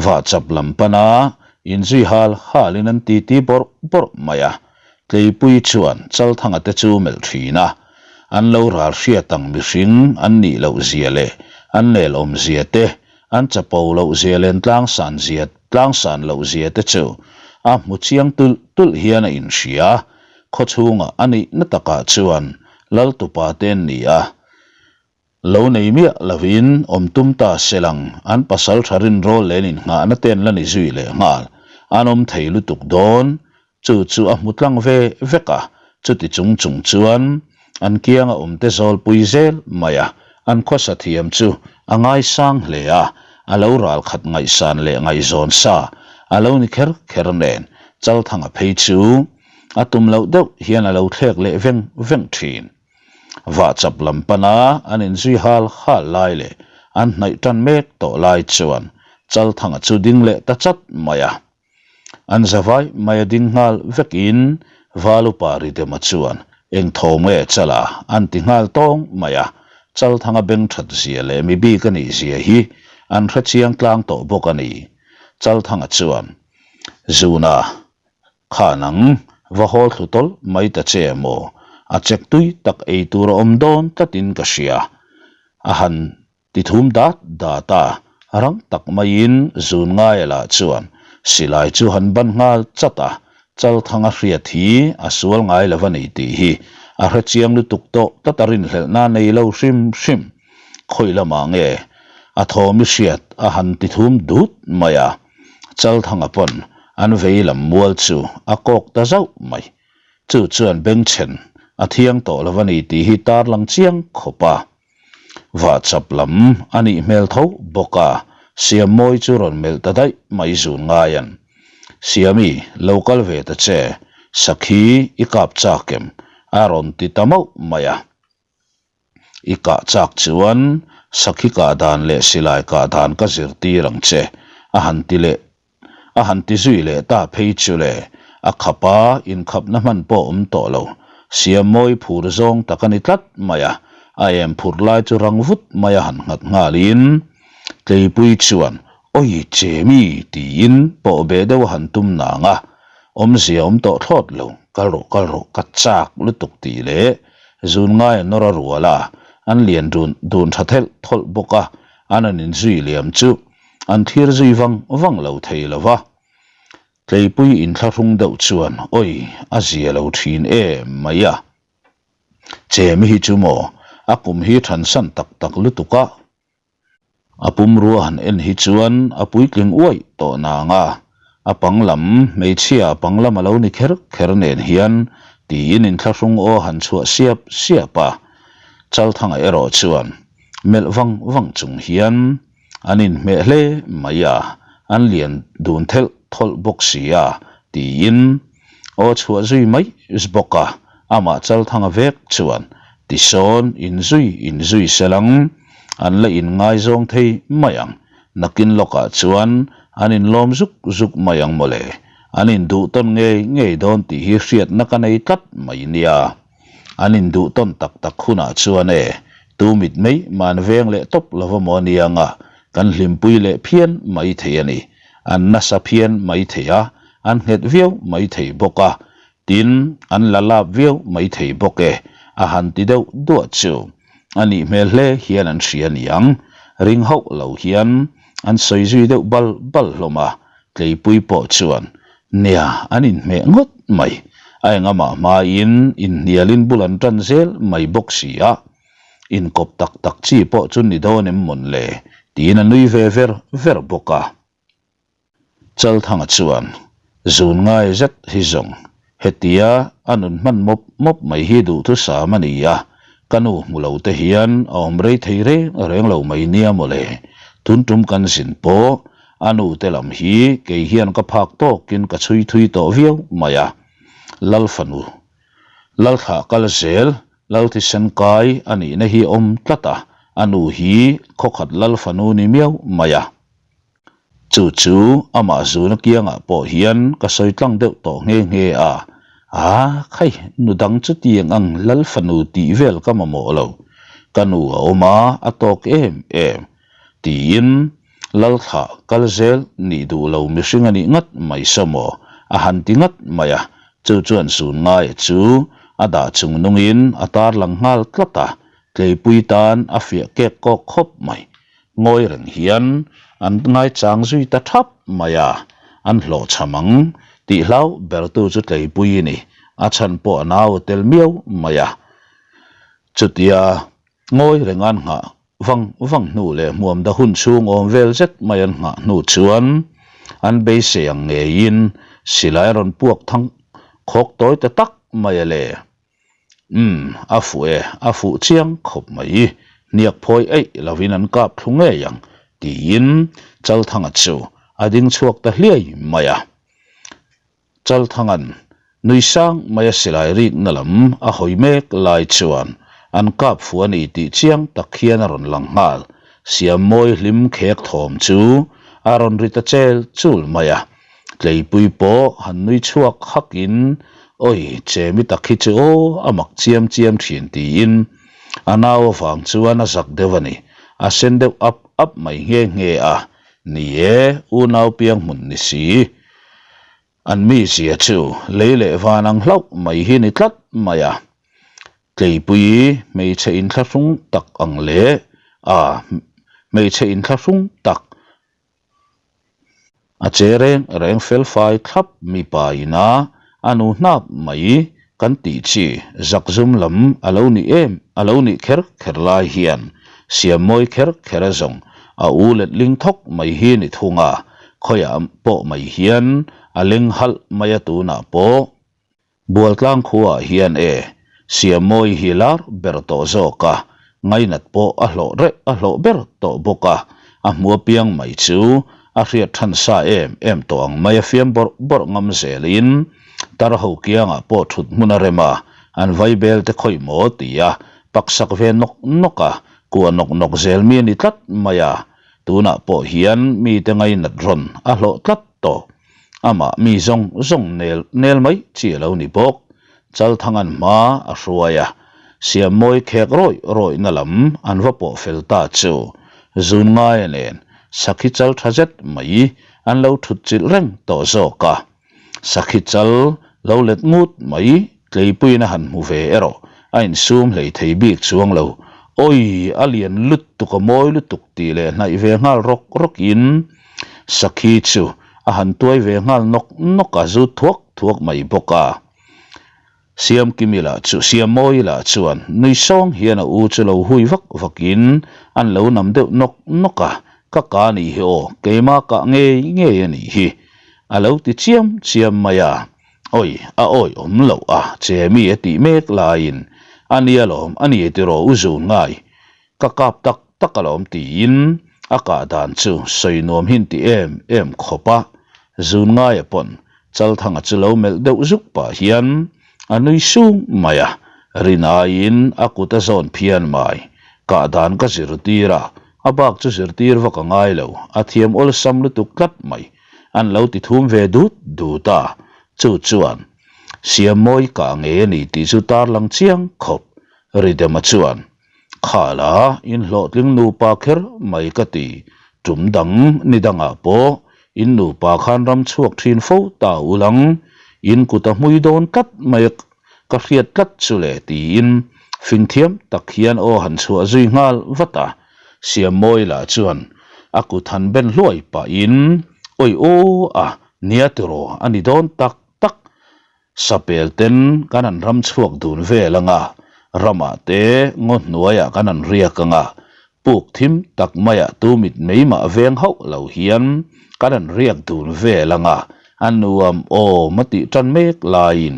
A: Vahchap lam pana inzui hal halin an titi bawrh bawrh mai a, Tleipui chuan Chalthanga te chu melh thin a, an lo ral hriat ang mihring an nih loh zia leh an nel awm zia te, an chapo loh zia leh an tlangsan zia tlangsan loh zia te chu a hmu chiang tulh tulh hian a inhria. Khawchhungah a nihna takah chuan Laltupa te an ni a, Lo nei miah lovin awm tum ta se lang, an pasal tha rinrawl leh an innghahna te an la ni zui leh nghal. An awm thei lutuk dawn. Chu chu a hmu tlang ve vek a. Chuti chung chung chuan an kianga awmte zawlpui zel mai a, an khawsa thiam chu a ngaisang hle a, a lo ral khat ngaihsan leh ngaihzawn sa a lo ni kher kher nen Chalthanga phei chu a tum loh deuh hian a lo thlek leh veng veng thin. Vahchap lam pana an inzui hal hal lai leh an hnaih tan mek tawh lai chuan Chalthanga chu ding leh ta chat mai a. An zavai mai a ding nghal vekin Valupa Ridema chuan eng thawm nge Chala an ti nghal tawng mai a, Chalthanga beng that zia leh mi bik a nih zia hi an hre chiang tlang tawh bawk a ni. Chalthanga chuan, Zuna, kha nang va hawl thlu tawlh mai ta che maw? A chek tui tak ei tur a awm dawn tlatin ka hria, a han Ti thum dat dat a, rang tak maiin zun ngaia lah chuan silai chu han ban nghal chat a, Chalthanga hriat hi a sual ngai lo a ni tih hi a hre chiang lutuk tawh tlat a rinhlelhna nei lo hrim hrim. Khawi lamah nge a thawm i hriat a han ti thum dut mai a, Chalthanga pawn an vei lam mual chu a kawk ta zauh mai. Chu chuan bengchhen a thiang tawh lo a ni tih hi tarlang chiang khawp a. Vahchap lam a nih hmel tho bawk a, Siammawi chu rawn melh ta daih mai zun ngaian. Siami, lo kal ve ta che, sakhi i kap chak em? a rawn ti ta mauh mai a. I kah chak chuan sakhi kah dan leh silai kah dan ka zirtir ang che, a han ti leh A han ti zui leh ta phei chu le, a khap a, inkhapna hman pawh awm tawh lo. Siammawi phur zawng tak a ni tlat mai a, a em phur lai chu rang vut mai a han nghat nghalin Tleipui chuan, Awi che mi! tiin pawh beh deuh a han tum nang a, awmzia awm tawh thlawt lo, kal rawh kal rawh ka chak lutuk tih leh zun ngai a nawr a rual a, an lian dun dun tha thelh thawlh bawk a, an han inzui liam chu An thlir zui vang vang lo thei lo va. Tleipui inthlahrung deuh chuan, Awi, a zia lo thin em mai a. Chemi hi chu maw, a kum hi thansan tak tak lutuk a. A pumrua han en hi chuan a puitling uaih tawh nang a. A pang lam, hmeichhia a pang lam a lo ni kher kher nen hian tiin inthlahrung aw han chhuah siap siap a. Chalthanga erawh chuan melh vang vang chung hian, An inhmeh hle mai a, an lian dun thelh thawlh bawk si a, tiin aw chhuah zui mai bawk a, amah Chalthanga vek chuan tisawn inzui inzui sel ang, an la inngaizawng thei mai ang, nakin lawkah chuan an inlawm zuk zuk mai ang mawle, an induh tawn ngei ngei dawn tih hi hriatna ka nei tlat mai nia. An induh tawn tak tak hunah chuan e, tu mit mai man veng leh tawp lova maw nia nga, kan hlimpui leh phian mai thei a ni. An nasa phian mai thei a, an nghet viau mai thei bawk a, tin, an la lap viau mai thei bawk e, a han ti deuh duah chu. A nih hmel hle hian an hria niang, ring hauh lo hian an sawi zui deuh bal bal hlawm a, Tleipui pawh chuan, Nia, an inhmeh ngawt mai. A engamah hmain inhnialin bul an tan zel mai bawk si a. Inkawp tak tak chi pawh chu ni dawn em mawn le? tiin a nui ve ver ver bawk a. Chalthanga chuan, Zun ngai zet hi zawng, Hetia a nun hman mawp mawp mai hi duhthusam a ni a, ka nu hmu lo te hian a awm rei thei reng reng lo mai nia mawle. Tun tum kan zin pawh a nu te lam hi kei hian ka phak tawkin ka chhui thui tawh viau mai a. Lal fanu, Lal thlah kal zel, Lal thisen kai a nihna hi awm tlat a, a nu hi khawkhat Lal fanu ni miau mai a. Chu chu amah zuna kiangah pawh hian ka sawi tlang deuh tawh nghe nghe a, A, khai, nu dang chu tiang ang lal fanu tih vel ka mamawh lo, ka nu a awm a, a tawk em em, tiin lal thlah kal zel nih duh lo mihring a nih ngat mai saw maw, a han ti ngat mai a, chu chuan zun ngaia chu a dah chung nungin a tarlang nghal tlat a, tleipui tan a fiah kek kawk khawp mai. Ngawi reng hian an ngaichang zui ta thap mai a, an hlawhchham ang tih hlau bertu chu Tleipui a ni, a chhan pawh a nau a tel miau mai a. Chutia ngawi reng an nghah vang vang hnu leh hmuam da hun chhung awm vel zet mai an nghah hnu chuan an beisei ang ngeiin silai a rawn puak thang khawk tawi ta tak mai a le. Umm, a fuh e, a fuh chiang khawp mai. Hniak phawi eih lovin an kap thlu ngei ang, tiin Chalthanga chu a ding chhuak ta hliai mai a. Chalthanga'n nui sang maia silai rikna lam a hawi mek lai chuan an kap fuh a ni tih chiang tak hian a rawn lang nghal. Siammawi hlim khek thawm chu a rawn ri ta chel chul mai a. Tleipui pawh han nui chhuak hakin, Awi, chemi tak hi chu aw, a mak chiam chiam thin tiin a nau avang chuan a zak deuh a ni. A sen deuh ap ap mai nghe nghe a. Ni e, unau piang hmun ni si. An mizia chu lei leh van ang hlauh mai hi ni tlat mai a. Tleipui hmeichhe inthlahrung tak ang leh a hmeichhe inthlahrung tak A che reng reng felfai thlap mipa ina a nu hnap mai kan tih chi zakzum lam a lo nih em a lo nih kher kher lai hian siam mawi kher kher a zawng a u letling thawk mai hi ni thung a, khawiah pawh mai hian a leng halh mai a tunah pawh. Bualtlang khuaah hian e, Siammawi hi lar ber tawh zawk a, ngainat pawh a hlawh reh a hlawh ber tawh bawk a, a hmu apiang mai chu a hriat than sa em em tawh ang mai a fiam bawrh bawrh ngam zelin tar ho kiangah pawh thut hmun a rem a, an vaibel te khawih maw ti a, paksak ve nawk nawk a, kua nawk nawk zel mi a ni tlat mai a, tunah pawh hian mite ngainat rawn a hlawh tlat tawh. Amah mi zawng zawng nel nel mai chi a lo ni bawk. Chalthanga'n hma a hruai a, Siammawi khek rawih rawihna lam an va pawh fel ta chu zun ngaia nen sakhi chal tha zet mai an lo thut chilh reng tawh zawk a. Sakhi chal lo let ngut mai tleipuiin a han hmu ve erawh a insum hlei thei bik chuang lo. Awi, a lian lutuk a mawi lutuk tih leh hnaih ve nghal rawk rawkin Sakhi chu a han tuai ve nghal nawk nawk a, zu thuak thuak mai bawk a. Siamkimi lah chu, Siammawi lah chuan nui sawng hian a u chu lo hui vak vakin an lo nam deuh nawk nawk a, Ka ka nih hi aw, keimah kah ngei ngei a nih hi, a lo ti chiam chiam mai a. Awi, a awi awm loh a, che mi a tih mek laiin a nia lawm a ni tiraw u zun ngai, Ka kap tak tak alawm tiin a kah dan chu sawi nuam hin ti em em khawp a, zun ngaia pawn Chalthanga chu lo melh deuh zuk pah hian a nui sung mai a, rin aiin a kut a zawn phian mai. Kah dan ka zirtir a, a bak chu zirtir vak a ngai lo, a thiam awlsam lutuk tlat mai. An lo ti thum ve dut dut a, chu chuan Siammawi kah ngei a ni tih chu tarlang chiang khawp Ridema chuan Khala, in hlawhtling nupa kher mai ka ti. Tum dang ni dangah pawh in nupa khan ram chhuak thin fo ta ulang, in kut a hmui dawn tlat mai a ka hriat tlat chu le tiin fingthiam tak hian aw han chhuah zui nghal vat a. Siammawi lah chuan a kut han ben hluai pahin, Awi aw a, nia tiraw a ni dawn tak tak. Sapel ten kan han ram chhuak dun vel anga, ramah te ngaw hnuaiah kan han riak anga, puk thim tak maiah tu mit mei mah veng hauh lo hian kan han riak dun vel anga, a nuam awm a tih tan mek laiin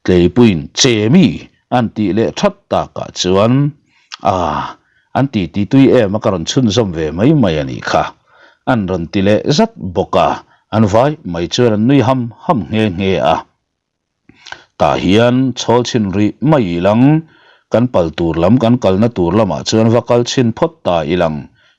A: Tleipuiin che mi an tih leh that takah chuan Aah, an ti ti tui em a ka rawn chhunzawm ve mai mai a nih kha. An rawn ti leh zat bawk a, an vai mai chuan an nui ham ham nghe nghe a. Tah hian chhawl chhin rih mai ilang, kan pal tur lam kan kalna tur lamah chuan va kal chhin phawt ta ilang,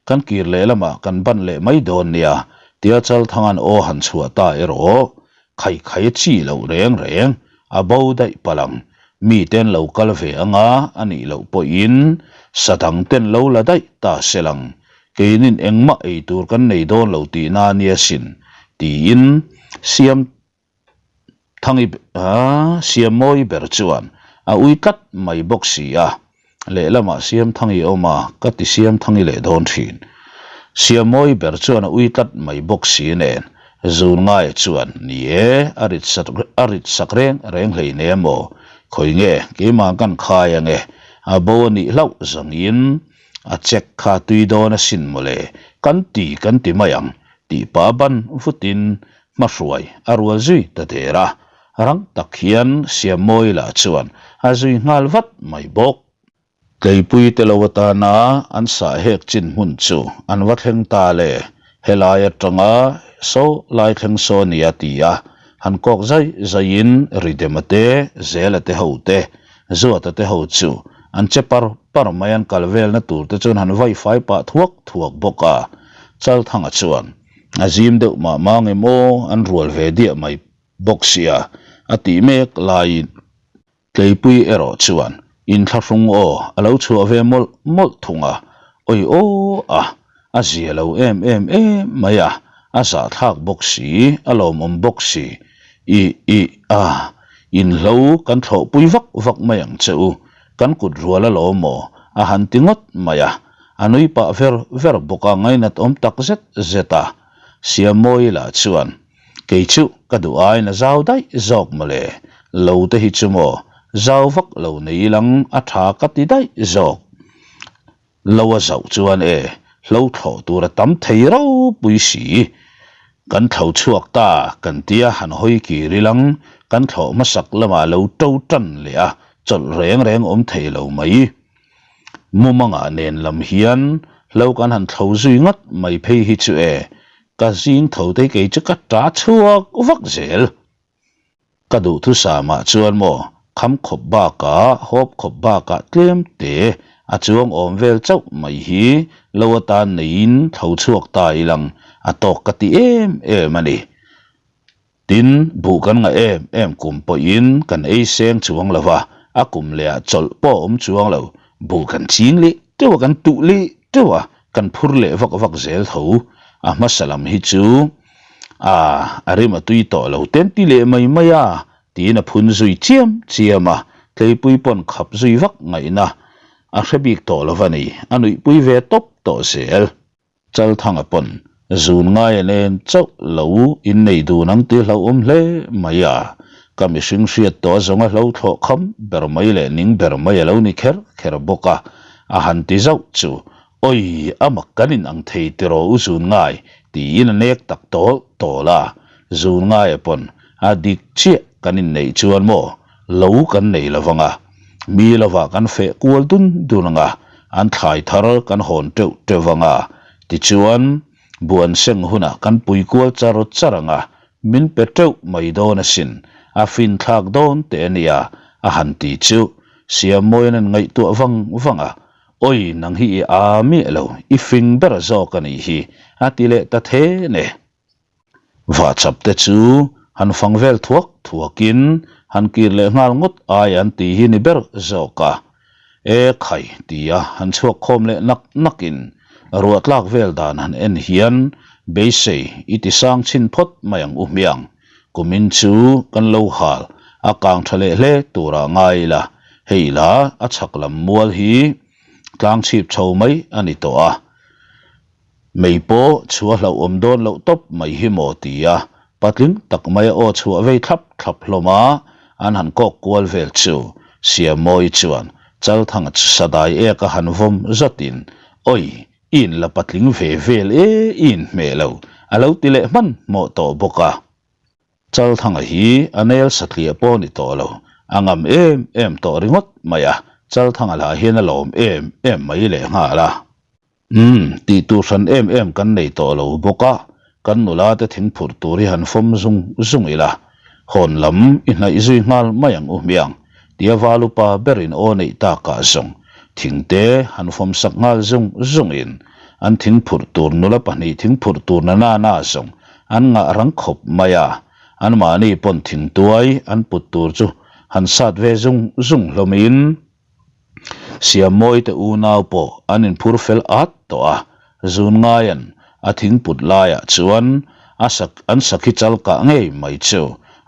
A: kan kir leh lamah kan ban leh mai dawn nia, tia Chalthanga'n aw han chhuah ta erawh Khai khai a chi loh reng reng, a bo daih palh ang. Miten lo kal ve anga a nih loh pawhin sa dang ten lo la daih ta se lang. Keinin engmah ei tur kan nei dawn lo tihna a nia sin, tiin Siam Thangi Siammawi ber chuan a ui tlat mai bawk si a. Lehlamah Siamthangi a awm a, ka ti Siamthangi leh dawn thin. Siammawi ber chuan a ui tlat mai bawk si nen, Zun ngaia chuan, Ni e, a rit sak a rit sak reng reng hlei ne maw? Khawi nge, keimah kan khai ange, a bo a nih hlauh zangin a check kha tui dawn asin mawle, kan ti kan ti mai ang, tih pa ban vutin hmahruai a rual zui ta der a. Rang tak hian Siammawi lah chuan a zui nghal vat mai bawk. Tleipui te lo atana an sah hek chin hmun chu an va thleng ta le, helai atanga saw lai thleng saw nia ti a, han kawk zai zaiin Ridema te, Zela te ho te, Zuata te ho chu an che par par mai an kal velna tur te chuan han vai fai pah thuak thuak bawk a, Chalthanga chuan a zim deuh mah mah nge maw an rual ve diah mai bawk sia a tih mek laiin Tleipui erawh chuan inthlahrung aw a lo chhuah ve mawlh mawlh thung a, awi aw a, a zia lo em em em mai a, a zahthlak bawk si, a lawmawm bawk si, ih ih a, inhlo kan thlawhpui vak vak mai ang che u, kan kut rual a lawm aw, a han ti ngawt mai a, a nui pah ver ver bawk a, ngainat awm tak zet zet a, Siammawi lah chuan Kei chu ka duh aiin a zau daih zawk mawle, lo te hi chu maw zau vak lo nei ilang a tha ka ti daih zawk. Lo a zauh chuan e, hlo thlawh tur a tam thei ropui si. Kan thlo chhuak ta kan tia han hawi kir ilang kan thlawh hmasak lamah lo to tan leh a, chawlh reng reng awm thei lo mai. Mumangah nen lam hian hlo kan han thlo zui ngawt mai phei hi chu e, Ka zing tho te kei chu ka ta chhuak vak zel. Ka duhthusamah chuan maw kham khawp bakah hawp khawp bakah tlem te a chuang awm vel chauh mai hi lo atan neiin tho chhuak ta ilang a tawk ka ti em em a ni. Tin, buh kan ngah em em kum pawhin kan ei seng chuang lo va, a kum lehah chawlh pawh a awm chuang lo. Buh kan ching leh teuh a, kan tuh leh teuh a, kan phur leh vak vak zel tho. A hmasa lam hi chu a a rim a tui tawh lo ten ti leh mai mai a, tiin a phun zui chiam chiam a, tleipui pawn khap zui vak ngaihna a hre bik tawh lo va ni, a nuihpui ve tawp tawh zel. Chalthanga pawn zun ngai a nen chauh lo innei dun ang tih hlauhawm hle mai a, ka mihring hriat tawh a zawnga hlo thlawh kham ber mai leh ning ber mai a lo ni kher kher bawk a, a han ti zauh chu, Awi, a mak kan in ang thei tiraw u zun ngai? tiin a nek tak tawl tawl a, zun ngaia pawn a dik chiah kan inneih chuan maw lo kan nei lo vang a, mi lovah kan feh kual dun dun ang a, an thlai thar kan hawn teuh teuh vang a, tichuan buan seng hunah kan pui kual char char ang a, min pe teuh mai dawn asin, a fin thlak dawn teh a nia, a han ti chu Siammawiin an ngaihtuah vang vang a, Awi nang hi i aa miah lo, i fing ber zawk a nih hi, a ti leh ta then e. Vahchap te chu han fang vel thuak thuakin han kir leh nghal ngawt ai an tih hi ni ber zawk a. E khai tia han chhuak khawm leh nak nakin ruah tlak vel dan han en hian beisei i ti sang chhin phawt mai ang u hmiang. Kumin chu kan lo hal a kang tha leh hle turah ngai ila hei la a chhak lam mual hi tlang chhip chho mai a ni tawh a. Mei pawh chhuah hlauhawm dawn loh tawp mai hi maw ti a, patling tak mai a aw chhuah vei thlap thlap hlawm a, an han kawk kual vel chu Siammawi chuan Chalthanga chu sadai ek a han vawm zatin, Awi, i inla patling ve vel e, i inhmeh lo, a lo ti leh hmanhmawh tawh bawk a. Chalthanga hi a nel satliah pawh ni tawh lo, a ngam em em tawh ringawt mai a, Chalthanga lah hian a lawm em em mai lehnghal a. Umm, tih tur hran em em kan nei tawh lo bawk a, kan nula te thing phurh tur hi han fawm zung zung ila, hawn lam i hnaih zui nghal mai ang u hmiang, tia val upa berin aw neih takah zawng thing te han fawm sak nghal zung zungin an thing phurh tur nula pahnih thing phurh tur na na na zawng an ngah rang khawp mai a, anmahni pawn thing tuai an put tur chu han sat ve zung zung hlawmin. Siammawi te unau pawh an inphur fel at tawh a, zun ngaian a thingput laiah chuan a sak an sakhi chal kah ngei mai chu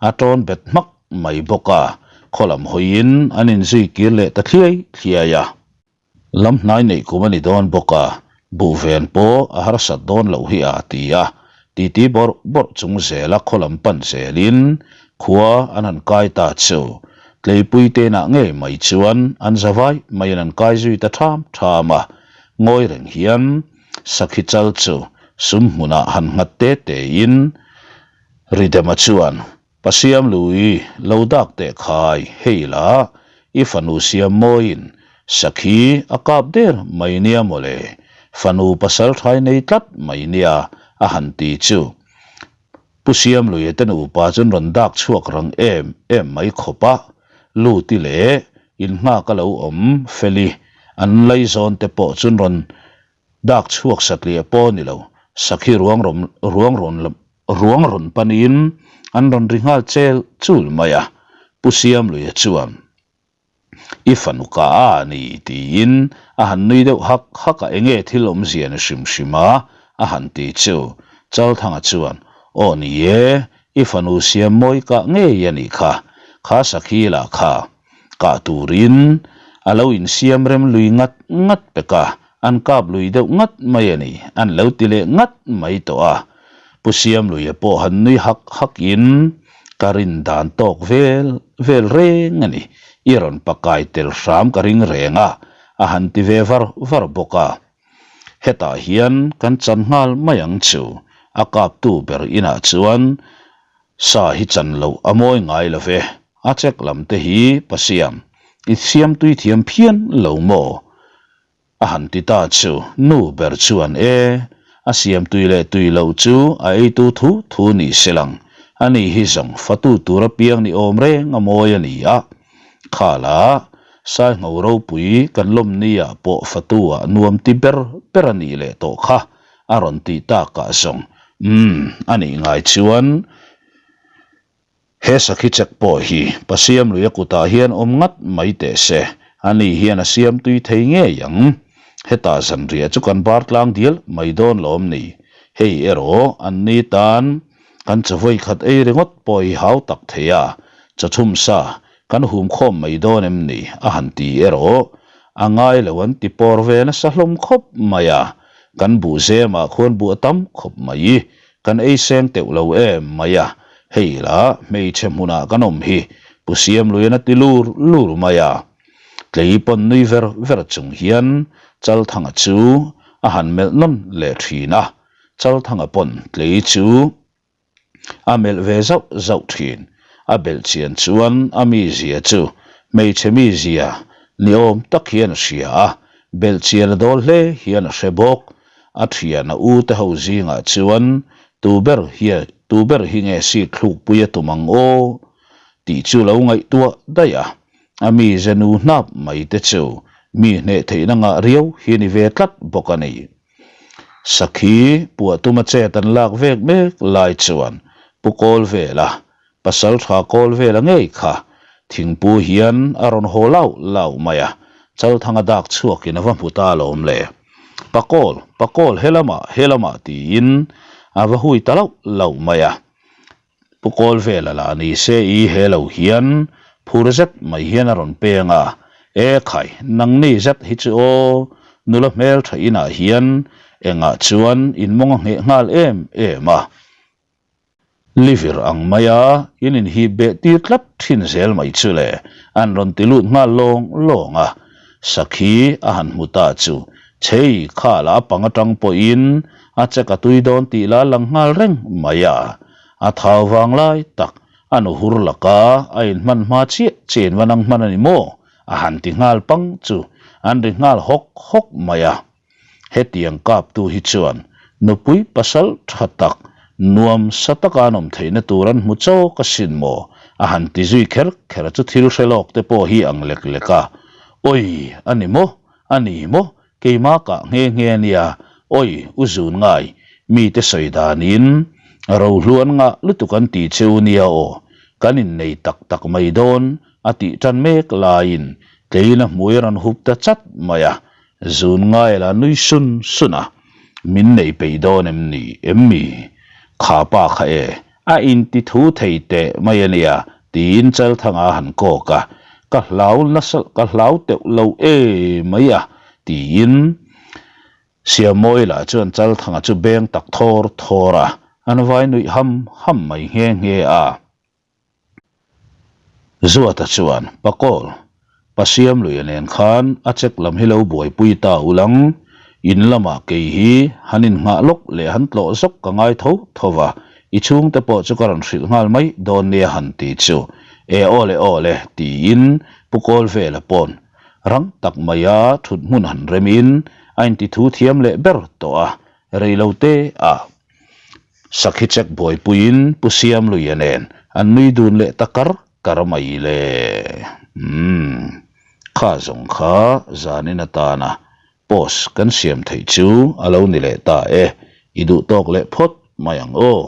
A: a tawn bet hmak mai bawk a, khaw lam hawiin an inzui kir leh ta thliai thliai a. Lam hnai neih kum a ni dawn bawk a, buh ven pawh a harsat dawn loh hi a ti a, titi bawrh bawrh chung zela khaw lam pan zelin khua an han kai ta chu. Tleipui tenah ngei mai chuan an za vai maiin an kai zui ta ṭham ṭham a, ngawi reng hian sakhi chal chu sum hmunah han nghat te tein Ridema chuan. Pasiam lui lo dak teh khai hei la i fanu siam mawiin sakhi a kap der mai nia mawle, fanu pasal thai nei tlat mai nia a han ti chu. Pu Siamluia te nupa chuan rawn dak chhuak rang em em mai khawp a, Luti leh innghak a lo awm Feli an laizawn te pawh chuan rawn dak chhuak satliah pawh ni lo, sakhi ruang rawn ruang rawn ruang rawn panin an rawn ri nghal chel chul mai a, Pu Siamluia chuan. I fanu ka a ni tiin a han nui deuh hak hak a, enge thil awmzia ni hrim hrim a a han ti chu Chalthanga chuan aw ni e, i fanu siam mawi kah ngei a nih kha, kha sakhi lah kha kah turin a lo insiam rem lui ngat ngat pek a, an kap lui deuh ngat mai a ni, an lo ti leh ngat mai tawh a. Pu Siamluia pawh han nui hak hak in ka rin dan tawk vel vel reng a ni, i rawn pakai tel hram ka ring reng a, a han ti ve var var bawk a. Hetah hian kan chan nghal mai ang chu, a kaptu ber inah chuan sa hi chan loh a mawi ngai lo ve, a check lam te hi Pasiam, i siam tui thiam phian lo maw? A han ti ta chu nu ber chuan e, a siam tui leh tui loh chu a eitu thu thu ni se lang, ani hi zawng fatu tur apiang ni awm reng a mawi a ni a. Khala, Saingho ropui kan lawm ni ah pawh fatu ah nuam ti ber ber a nih leh tawh kha a rawn tih takah zawng umm a nih ngai chuan He sakhi chek pawh hi Pasiam lui a kutah hian awm ngat mai teh se, ani hian a siam tui thei ngei ang. Hetah zanriah chu kan bar tlang dial mai dawn lawm ni. Hei erawh an ni tan kan chawei khat ei ringawt pawh hi hau tak thei a, chawchhum sa kan hum khawm mai dawn em ni a han ti erawh a ngai lo an ti pawr ve nasa hlawm khawp mai a, kan buh zemah khuan buh a tam khawp mai. Kan ei seng teuh lo em mai a, hei lah hmeichhe hmunah kan awm hi Pu Siamluian a ti lur lur mai a. Tlei pawn nui ver ver chung hian Chalthanga chu a han melh nawn leh thin a, Chalthanga pawn tlei chu a melh ve zauh zauh thin. A belh chian chuan a mizia chu hmeichhe mizia ni awm tak hian a hria a, belh chian a dawl hle hian a hre bawk. A thian a u te ho zingah chuan tu ber hi tu ber hi nge seat thlukpui a tum ang aw? tih chu lo ngaihtuah daih a, a mize nu hnap mai te chu mi hneh theihna ngah riau hi ni ve tlat bawk a ni. Sakhi puah tuma chet an lak vek mek lai chuan Pu Kawlvela Pasal tha kawl vel a ngei kha. Thingpu hian a rawn haw lauh lauh mai a, Chalthanga dak chhuakin a va hmu ta alawm le. Pakawl, pakawl helamah, helamah tiin a va hui ta lauh lauh mai a. Pu kawl vela lah ni se i he lo hian phur zet mai hian a rawn peng a, E khai, nangni zet hi chu aw, nula hmeltha inah hian engah chuan in mawng a ngheh nghal em em a. Livir ang maia in inhip beh tir tlat thin zel mai chu le, an rawn ti lut nghal lawng lawng a. Sakhi a han hmu ta chu, chei kha la a pang atang pawhin a chek a tui dawn tih la lang nghal reng mai a. A thau vang lai tak, a nu hur laka a inhman hma chiah chiah in va nang hman a ni maw? a han ti nghal pang chu an ri nghal hawk hawk mai a. Hetiang kaptu hi chuan nupui pasal tha tak, nuam sa taka an awm theihna tur an hmu chawk asin maw? a han ti zui kher kher a, chu thil hre lawk te pawh hi ang lek lek a. Awi, a ni maw? A ni maw? Keimah kah nghe nghe a nia, awi, u zun ngai, mite sawi danin rohlu an ngah lutuk an ti cheu nia aw, kan innei tak tak mai dawn a tih tan mek laiin tleina hmui a rawn hup ta chat mai a, Zun ngai la nui sun sun a, min nei peih dawn em ni, em mi? Kha pa kha e, a inti thu thei teh mai a nia, tiin Chalthanga a han kawk a, ka hlau nasa, ka hlau teuh lo e mai a, tiin Siamawii lah chuan Chalthanga chu beng tak thawr thawr a, an vai nuih ham ham mai nghe nghe a. Zuata chuan, Pakawl, Pasiamluia nen khan a check lam hi lo buaipui ta ulang, in lamah kei hi han innghah lawk leh han tlawh zawk ka ngai tho tho va. I chhungte pawh chu ka rawn hrilh nghal mai dawn nia han ti chu. E aw le aw le tiin Pu Kawlvela pawn rang tak maia thut hmun han remin a inti thu thiam leh ber tawh a, rei lo te a Sakhi check buaipuiin Pu Siamluia nen an nui dun leh ta kar kar mai le. Umm. Kha zawng kha zanin atana Post kan siam theih chu a lo ni leh ta e, i duh tawk leh phawt mai ang aw.